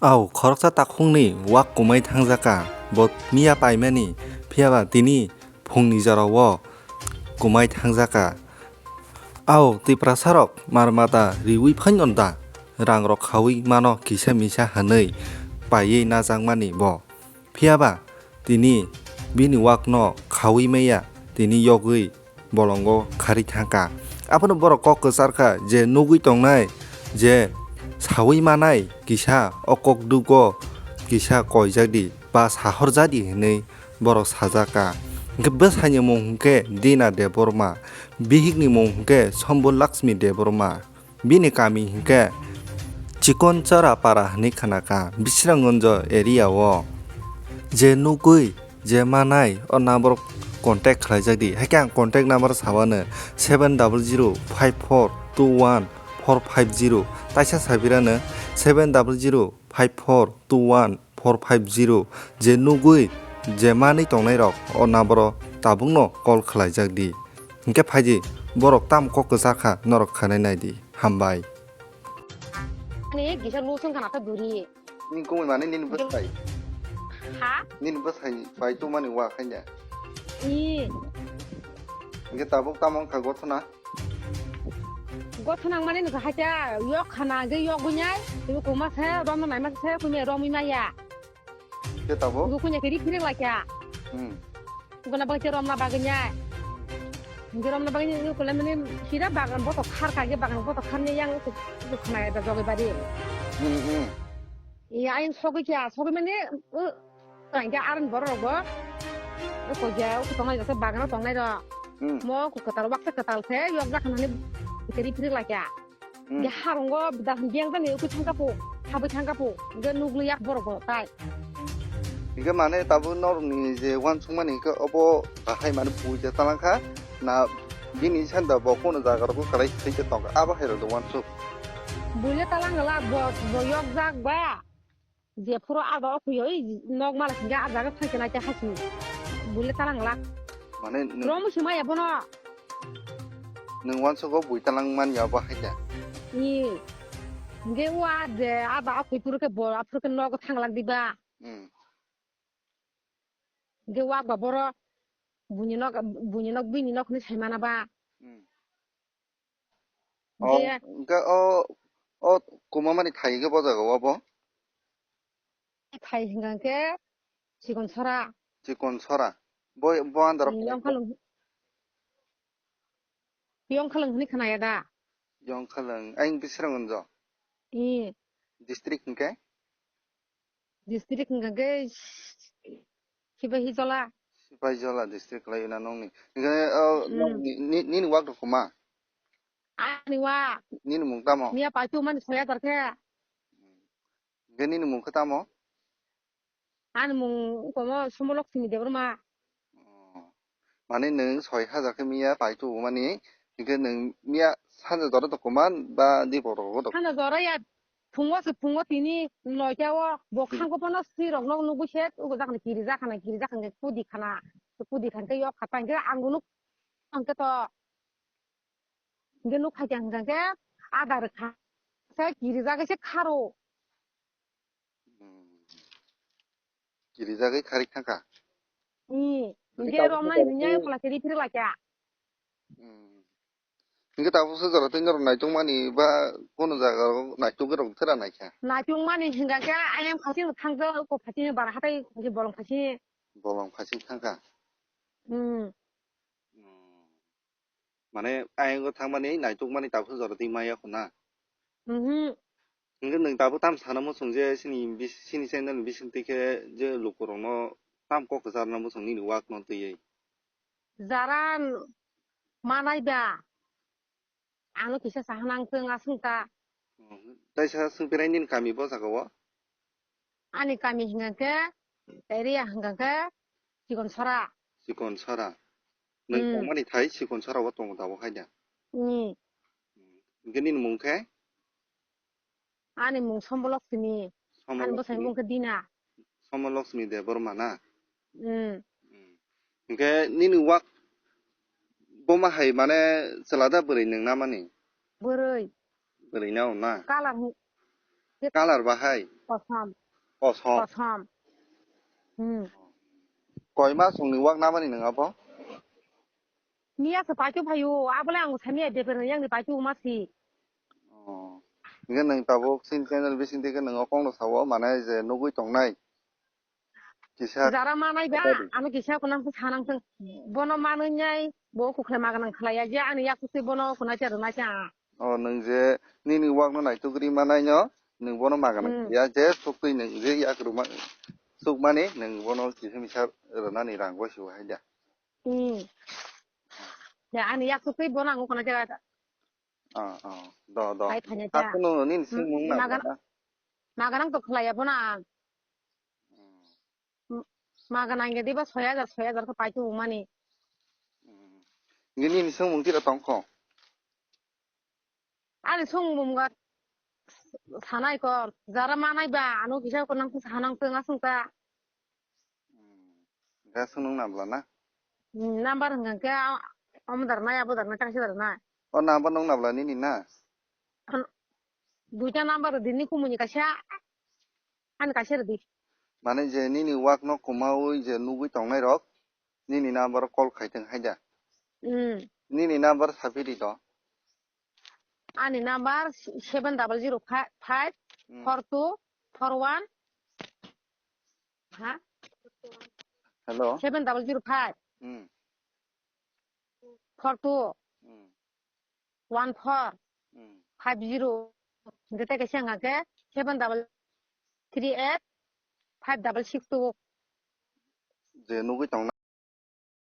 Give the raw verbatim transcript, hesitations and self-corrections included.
Au khoroksa takhukni wak kwmai thangjaka, bo miya paimani, phiyaba tini phungni jorao kwmai thangjaka. Au Tiprasarok mar mata riwi phaino da, rangrok khawi mano kisa misa hwnwi paiwi najakmani bo. Phiyaba tini bini wakno khawi maya, tini yogwi bolongo kharwi thangkha. Abono borok kok kwcharkha je nugwi tongnai, je sawi manai kisa o kokdwgo kisa koijak di ba sahorjak di hwnwi borok sajakha. Hwnkhe bwsaini mung hwnkhe Dina Debbarma, bihikni mung hwnkhe Sombo Lakshmi Debbarma. Bini kami hwnkhe Chikonchara para hwnwi khnakha, Bisramganj area o. Je nugwi, je manai, o number contact khlaijak di. Haikhe ang contact number sabano seven double zero five four two one four five zero, taisa sabirano seven double zero five four two one four five zero. Je nugwi, je manwi tongnairok o number o tabukno call khlaijak di. Hwnkhe phaidi, borok tamo kok kwchar kha, norok khanai nai di. Hambai. Ani gisa lu sung kana ta duri. Ni kumui mani nini bwsai. Ha? Nini bwsai pai tu mani wa khanya. I. Hwnkhe tabuk tamo wngkha gothona? Gothona wngmani nukha hacha yok khana ge yok gunyai. Ibu kuma se romna naima se kumya romwi maya. Khe tabuk? Ibu kunya kiri kiri lakya. Hmm. Guna bagwi romna bagwi nya. Hingke romna bagwi ni kula mani sida bagan boto khar kage bagan boto khar ni yang utuk utuk khna da jogi bari. Hmm, hmm. Iya ain sogwi kya sogwi mani u kangke aran borok bo. U ko ja u tongnai da bagan tongnai ro. Hmm. Mo ku katal waksa katal se yok jak nani kiri kiri lakya. Hmm. Ge harungo das biyang tani ukui thangkapu, habui thangkapu, ge nugli yak borok bo tai. Hingke mane tabuk norokni je uansukmani hingke obo bahai mane buija talangkha, na bini sanda bo kono jaga rogo kalai thai khe tongkha, abo hai rok do uansuk. Buile talang gala bo, bo yok jak ba. Je phuru ada o khuyo, i nok mala singke a jaga thangke naikhe hasini. Buile talang lak. Mane nwng Romu sima ya bono. Nwng uansugo bui talang man ya bo hai da. Ni. Nge wa je ada o khui phuru khe bo aphuru khe nok thang lak diba. Hmm. Nge wa ba boro. Buini nok, buini nok, buini nok ni sai mana ba. Hmm. O, je hingke o, o kumamani thai hingke bo jaga o bo? Thai hingka khe chikon sora. Chikon sora. Bo, bo andaro. Yongkhalung. Yongkhalung hini khna ya da? Yongkhalung. Ayang Bisramganj. I. District hingke? District hingka khe Sipahijola. Sipahijola district khlai na nongni. Hingke, uh, hmm. Nongni, ni, nini wak rok ma? Ani wak. Nini mung tamo? Miya paitu mani soya tar khe. Hingke nini mung khe tamo? Ani mung komo Somolok simi Debbarma. Oh. Mane nwng soi hajar khe miya paitu mani, hingke nwng miya sanja jora to koman ba di borok rok? Sanja jora ya phungo se phungo tini noita o bo hmm. Khangko pono swi rok no nugwi se ugo jakna kiri jakna kiri jakna kudi khana kudi khan ke yok khata hingke ang nuk ang ke to hingke nuk khaikya hingke adar kha se kiri jagwi se kharo. Hmm. Kirijagwi kharwi thangkha. Ni, hingke je tabuk romnai sojaro hingya twi pala kiri phiri lakya. Hmm. Hingke tabuk sojaro twi norok naitukmani ba kono jaga rok naitukgwi rok thera naikha. Naitukmani hingka khe ayang phasing thangja uko phasing bara hatai hingke bolong phasing. Bolong phasing thangkha. Hmm. Hmm. Mane ayang o thangmani naitukmani tabuk jora twi maya khuna. Mhm. Hingke nwng tabuk tam sana muchung je sini bis-, sini channel ni bising twi khe je lukurokno tam kok kwcharna muchung nini wak no twiwi. Jara manai ba. Ano kisa sahana ang tong asung ta. Taisa swngpirai nini kami bo jaga o? Ani kami hingka khe, area hingka khe, Chikon Sora. Chikon Sora. Nwng hmm. Tongmani thai Chikon Sora o tongo tabuk hai da? Hmm. Hingke nini mung khe? Ani mung Sombolok simi. Ani bwsai mung khe Dina. Sombolok simi Debbarma na? Hmm. Hmm. Hingke nini wak boma hai mane chwla da bwrwi nwng na mani? Bwrwi. Bwrwi na o na? Kalar hwn-, kalar bahai? Kosom. Kosom. Kosom. Hmm. Koi mas wngni wak namani nwng abo? Miya se pachu phayu, abole ang sami ai deper yang ni pachu masi. Oh. Nge nwng tabuk sin channel bising tike nwng okong no sawo, mane je nugui tongnai. Kisa jara manai ba, kisa di. Ano kisa kunang sa sanang seng. Bono manui nyai, bo kukhle maganang khlaiya je ani yak se bono kuna cha rwna cha. Oh, nwng je nini wak no naituk ri manai no, nwng bono maganang Hmm. khlaiya je suktwi nwng je yak ruma sukmani nwng bono kisa misa rwnani rang bo su hai da. Hmm. Ya ani yak se bono ang kuna cha. Ah, ah. Do, do. Hai thanya cha. Aku no nini Hmm, singmung na magan-, na. Maganang to khlaiya bono ang. Hmm. M-, maga nangya diba soi hajar, soi hajar khe paito mani. Hmm. Nini ni songmung tira tongkho? Ani songmung ga sanai ko, jara manai ba, ano kisa ko nang sanang tong asung ta. Hmm. Ga sunung nabla na? Hmm, number hwnkha khe, a-, omo dar nai, abo dar nai, kaisa dar nai. O number nung nabla nini na? An-, duita number dini kumuni kaisa. Ani kaisa rwdi. Mane je nini wak no kwmaui je nugui tongnai rok, nini number o call khai tong hai da. Hmm. Nini number sapi di to. Ani number seven double zero five four two four one. Ha? Hello. Seven double zero five Hmm. four two Hmm. one four Hmm. five zero. Hingke tei kaisa hingka khe seven double three eight five double six two. Je nugui tong